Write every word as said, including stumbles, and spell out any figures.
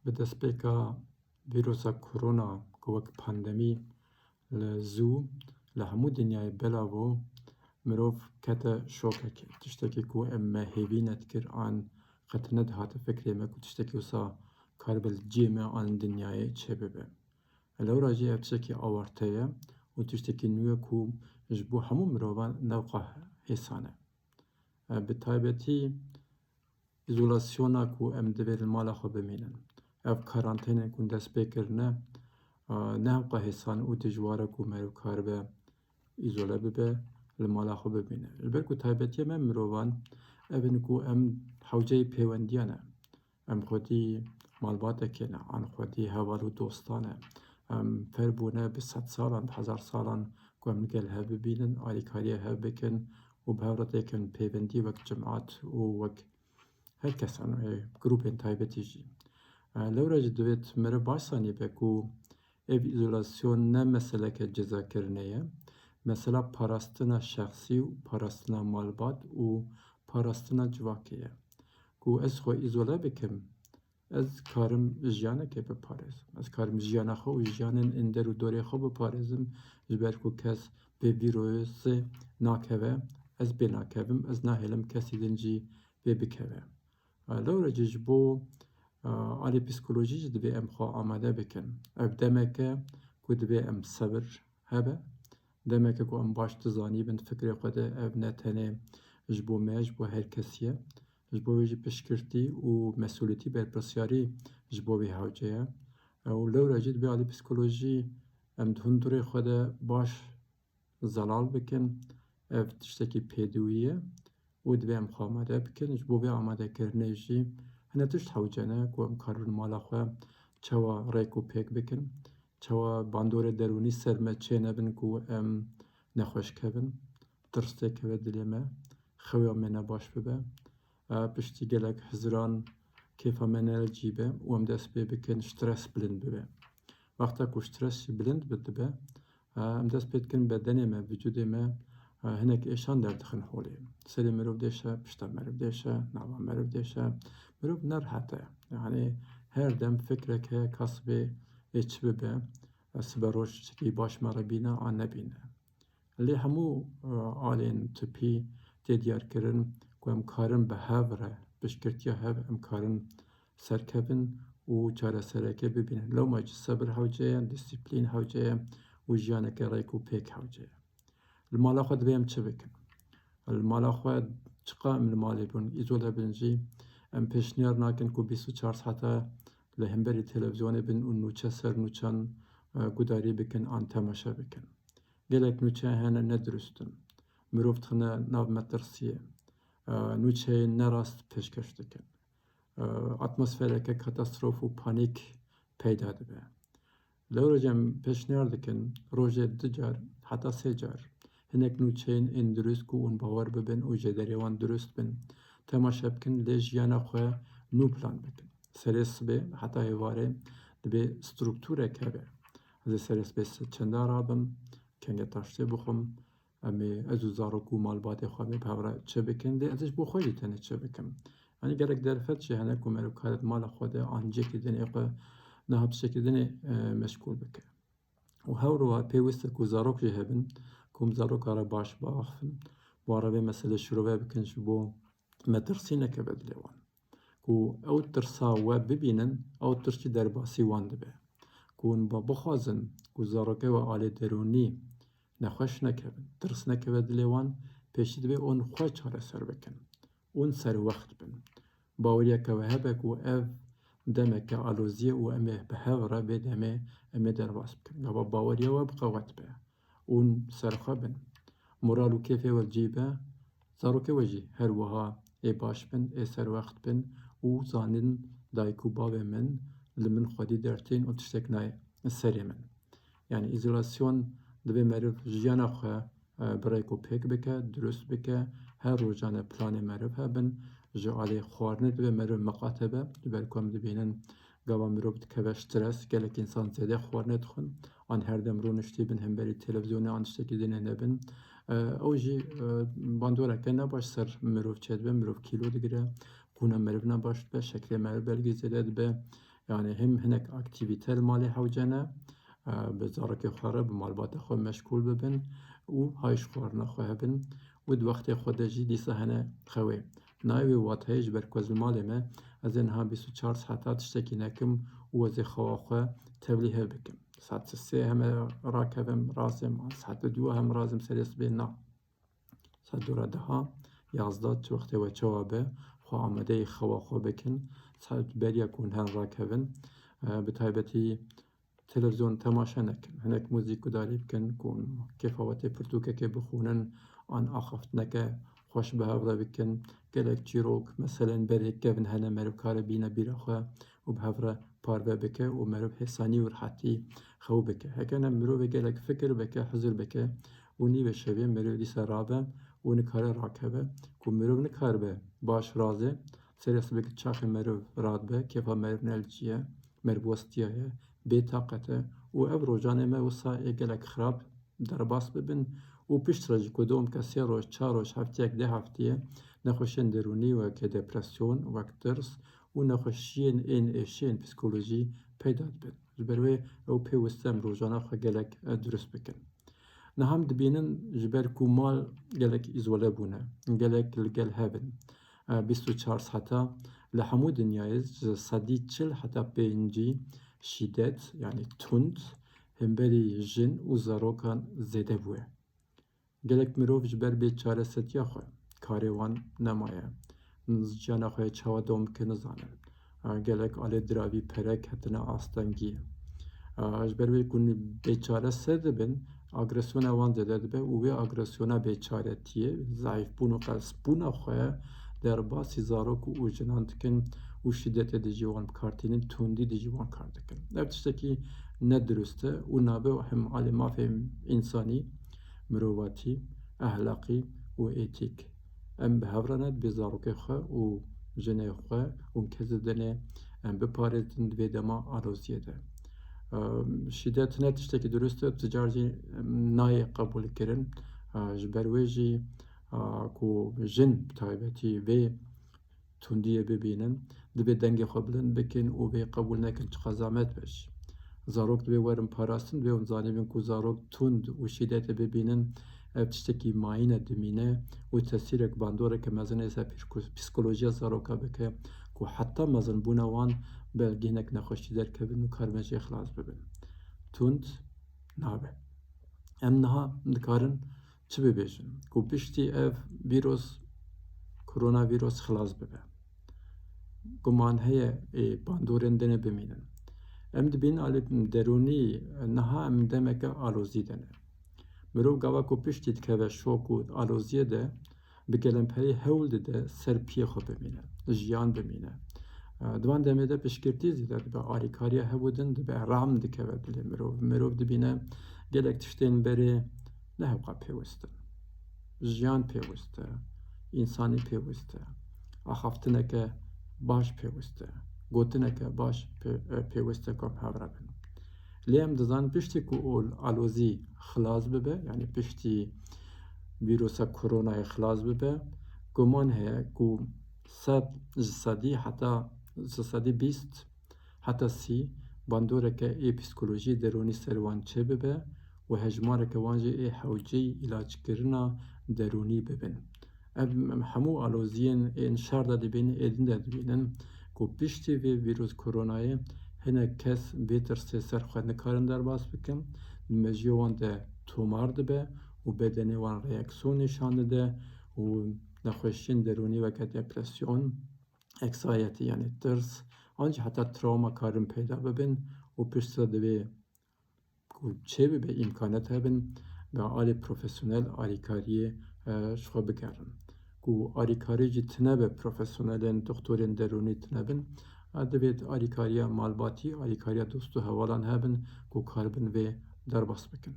Bi destpêka vîrusa korona ku wek pandemî li zû li hemû dinyayê belav bû, mirov kete şokekê. Tiştekî ku em me hêvî nedikir an qet nedihate fikrê me ku tiştekî wisa karibe li cihê me an dinyayê çêbibe. Lewra jî ev tiştekî awarte ye û tiştekî nû ye ku ji bo hemû mirovan ne wqa hêsan e. E, bi taybetî îzolasyona ku em divê li mala xwe bimînin. Ev karantînên ku dest pê kirine, e, ne hewqa hêsan û dijwar e ku meriv karibe îzole bibe, li mala xwe bimîne. Ji ber ku taybetiya me mirovan ev in ku em hewceyê pêwendiyan e. Em xwedî malbatekê ne, an xwedî heval û dostan e. Em fer bûne bi sed salan, bi hezar salan ku em li gel hev bibînin, alîkariya hev bikin û bi hev re têkin pêvendî wek cimat û wek her kes, an, e, grûpên taybetî jî. E, lewra jî divêt meriv baş zanîbe ku ev îzolasyon ne meseleke cezakirinê ye. Mesela parastina şexsî û parastina malbat û parastina civakê ye. Ku ez xwe îzole bikim, ez karim jiyanekê biparêzim. Ez karim jiyana xwe û jiyanên ên der û dorê xwe biparêzim. Ji ber ku kes bi vîrusê nakeve, ez pê nakevim, ez nahêlim kesî din jî pê bikeve. E, lewra jî ji bo, e, alî psîkolojî jî divê em xwe amade bikin. Ev demeke ku divê em sebir hebe, demeke ku em baş dizanîbin fikrê xwe de ev ne tenê ji bo me, ji bo her kesî ye. Ji bo wê jî piştgirtî û mesûlîtî, berpirsyarî ji bo wê hewce ye. E, û lewra jî divê alî psîkolojî em di hundirê xwe de baş zelal bikin. Ev tiştekî pêdivî ye û divê em xwe amade bikin. Ji bo vê amadekirinê jî hene tişt hewce ne ku em karin mala xwe çawa rêk û pêk bikin, çawa bandorê derûnî ser me çênebin ku em nexweş kevin, tirs têkeve dilê me, xewa me ne baş bibe. E, piştî gelek hizran kêfa me ne li cî be û em dest pê bikin stres bilind bibe. Wexta ku stres jî bilind bi dibe, e, em dest pê dikin bedenê me, vücudê me, e, hinek êşan derdixin holê. Serê mirov dêşe, pişta meriv dêşe, nava meriv dêşe. Mirov nerahat e. Yani her dem fikrek heye ka sibê ê çi bibe, e, sibe roj çikî baş me re bîne an nebîne. Lê hemû, e, alên tipî tê diyarkirin ku em karin bi hev re, piştgirtiya hev em karin serkevin û çaresereke bibînin. Lewma jî sebir hewce ye, dîsîplîn hewce ye û jiyaneke rêk û pêk hewce ye. Li mala xwe divê em çi bikin? Li mala xwe çiqa em li malê bin, îzole bin jî, em pêşniyar nakin ku bîst û çar saeta li hemberî televîzyonê bin û nûçe ser nûçan, e, gudarî bikin an temaşe bikin. Gelek nûçe hene ne dirust in. Mirov dixine nav metirsiyê. E, nûçeyên nerast pêşkeş dikin. E, atmosfereke katastrof û panîk peyda dibe. Lewra jî em pêşniyar dikin, rojê du car, heta sê car, hinek nûçeyên ên dirust ku hûn bawer bibin û jêderê wan dirust bin, temaşe bikin, lê jiyana xwe nû plan bikin. Serê sibê heta êvarê divê strukturek hebe. Ez ê serê sibê se-, çenda rabim, kengê taştê bixwim, em ê, ez û zarok û malbatê xwe em ê bi hev re çi bikin, lê ez ji bo xwe jî tenê çi bikim. Yanî gelek derfet jî hene ku meriv kare di mala xwe de an cihekî dinê xwe niha tiştekî dinê, e, meşgûl bike. Û hewroha pêwîst e ku zarok jî hebin, ku em zaroka re baş biaxifin, wan re vê meselê şirove bikin ji bo metirsî nekeve dilê wan. Ku ew tirsa we bibînin, ew tirs jî derbasî wan dibe. Ku hûn ba bixwazin ku zarokê we alê derûnî nexweş nekevin, tirs nekeve dilê wan, pêşî divê hûn xwe çareser bikin. Hûn serwext bin. Baweriyeke we hebe ku ev demeke aloziyê û em ê bi hev re vê demê em ê derbas bikin. Gava baweriya we bi qewet be. Hûn serxwe bin. Moral û kêfê we cî be. Zarokê we jî her wiha ê baş bin, ê serwext bin û zanin dayik û bavê min li min xwedî dertên û tiştek nayê serê min. Yani îzolasyon divê meriv jiyana xwe, e, bi rêk û pêk bike, dirust bike, her rojane planê meriv hebin, ji alî xwarinê divê meriv miqate be, ji ber ku em dibînin gava mirov dikeve stres, gelek însan zêde xwarinê dixwin, an her dem rûniştî bin hemberî televîzyonê an tiştekî dinê nebin. E, ew jî, e, bandoreke ne baş ser mirov çêdibe, mirov kîlo digire, qûna meriv ne baş dibe, şekerê meriv belkî zêde dibe. Yani him hinek aktîvîte li malê hewce ne, e, bi zarokê xwe re, bi malbatê xwe meşgûl bibin û hay ji xwarina xwe hebin û di wextê xwe de jî dîsa hene xewê. Nayê wê wateyê ji ber ku ez li malê me, ez ê niha bîst û çar saeta tiştekî nekim û ez ê xewa xwe tevlî hev bikim. Saet sê heme rakevim, razim, saet dû hem razim serê sibê na. Saet dora deha, yazdeh, çi wextê we çawa be, xwe amadeyî xewa xwe bikin. Saet beriya ku hûn her rakevin, e, bi taybetî televîzyon temaşe nekin. Hinek muzîk gudarî bikin ku kêfa we tê pirtûkekê bixwînin an axaftineke xweş bi hev re bikin. Gelek çîrok, meselen berê kevin hene, meriv kare bîne bîra xwe û bi hev re parve bike û meriv hêsanî û rihetî xew bike. Heke ne mirovê gelek fikir bike, hizir bike û nîvê şevê meriv dîsa rabe û nikare rakeve. Ku mirov nikaribe baş razê, serê sibê çaxê meriv radibe, kêfa meriv ne li cî ye, meriv westiyaye, bê taqet e û ev rojanê me wisa ê gelek xirab derbas bibin û piştre jî ku dom ke sê roj, çar roj, heftiyek, deh heftiyê nexweşiyên derûnî weke depresyon, wek tirs û nexweşiyên ên êşiyên psîkolojî peyda dibin. Ji ber wê ew pêwist e em rojane xwe gelek, e, durust bikin. Niha em dibînin ji ber ku mal gelek îzole bûne, gelek li gel hev in. E, bîst û çar saeta li hemû dinyayê ji sedî çil heta pêncî şîdet, yanî tund, hemberî jin û zarokan zêde bûye. Gelek mirov ji ber bêçaresetiya xwe karê wan nemaye. Jiyana xwe yê çawa dewam bike nizanin. A, gelek alê diravî pere ketine astengiyê. A, ji ber wê ku bêçarese dibin, agresyona wan zêde dibe û wê agresyona bêçaretiyê, zeîfbûn û qelsbûna xwe derbasî zarok û jinan dikin û şîdetê dijî wan bi kar tînin, tundî dijî wan kar dikin. Ev tiştekî nedurust e û nabe hem alê mafê însanî, mirovatî, ehlaqî û êtîk. Em bi hev re ne, dibê zarokê xwe û jinê xwe û kesê dinê em biparêzin di vê dema aloziyê de. Em, şîdet ne tiştekî durust e, tu car jî, em, nayê qebûlkirin. A, ji ber wê jî, a, ku jin bi taybetî vê tundiyê bibînin, divê dengê xwe bilind bikin û vê qebûl nekin, çiqas zehmet be jî. Zarok divê werin parastin, divê hûn zanîbin ku zarok tund û şîdetê bibînin, ev tiştekî mayîne dimîne û tesîrek, bandoreke mezin ê ser pîrko-, psîkolojiya zaroka bike ku heta mezinbûna wan belkî hinek nexweşî derkevin û karibin jê xilas bibin. Tund nabe. Em niha dikarin çi bibêjin? Ku piştî ev vîrus, koronavîrus xilas bibe. Guman heye ê bandorên dinê bimînin. Em dibînin alî derûnî niha em demeke alozî de ne. Mirov gava ku piştî dikeve şok û aloziyê de, bi gelemperî hewl dide ser piyê xwe bimîne, jiyan bimîne. Di van demê de piştgirtî zêde dibe, alîkariya hev û din dibe, rehm dikeve dilê mirov. Mirov dibîne gelek tiştên berê ne hewqa pêwist in. Jiyan pêwist e, însanî pêwist e, axaftineke baş pêwist e, gotineke baş pê-, e, pêwist e ku em hev re bin. Lê em dizanin piştî ku ol-, alozî xilas bibe, yanî piştî vîrusa koronayê xilas bibe, guman heye ku sed ji sedî heta ji sedî bîst heta sî bandoreke ê psîkolojî derûnî ser wan çêbibe û hejmareke wan jî ê hewceyî îlacekirina derûnî bibin. Em, em hemû aloziyên ên şer de dibînin, ê din de dibînin ku piştî vê vîrus koronayê hinek kes vê tirsê ser xwe nikarin derbas bikin, di mejiyê wan de tomar dibe û bedenê wan reaksiyon nîşan dide û nexweşiyên derûnî weke depresyon, anxiety, yanî tirs, an jî heta trawma karin peyda bibin û piştre divê ku çêbibe, îmkanet hebin, bi alî profesyonel alîkariyê, e, ji xwe bigerin. Ku alîkarî jî tine be, profesyonelên, doktorên derûnî tine bin, e, divê alîkariya malbatî, alîkariya dost û hevalan hebin ku karibin vê derbas bikin.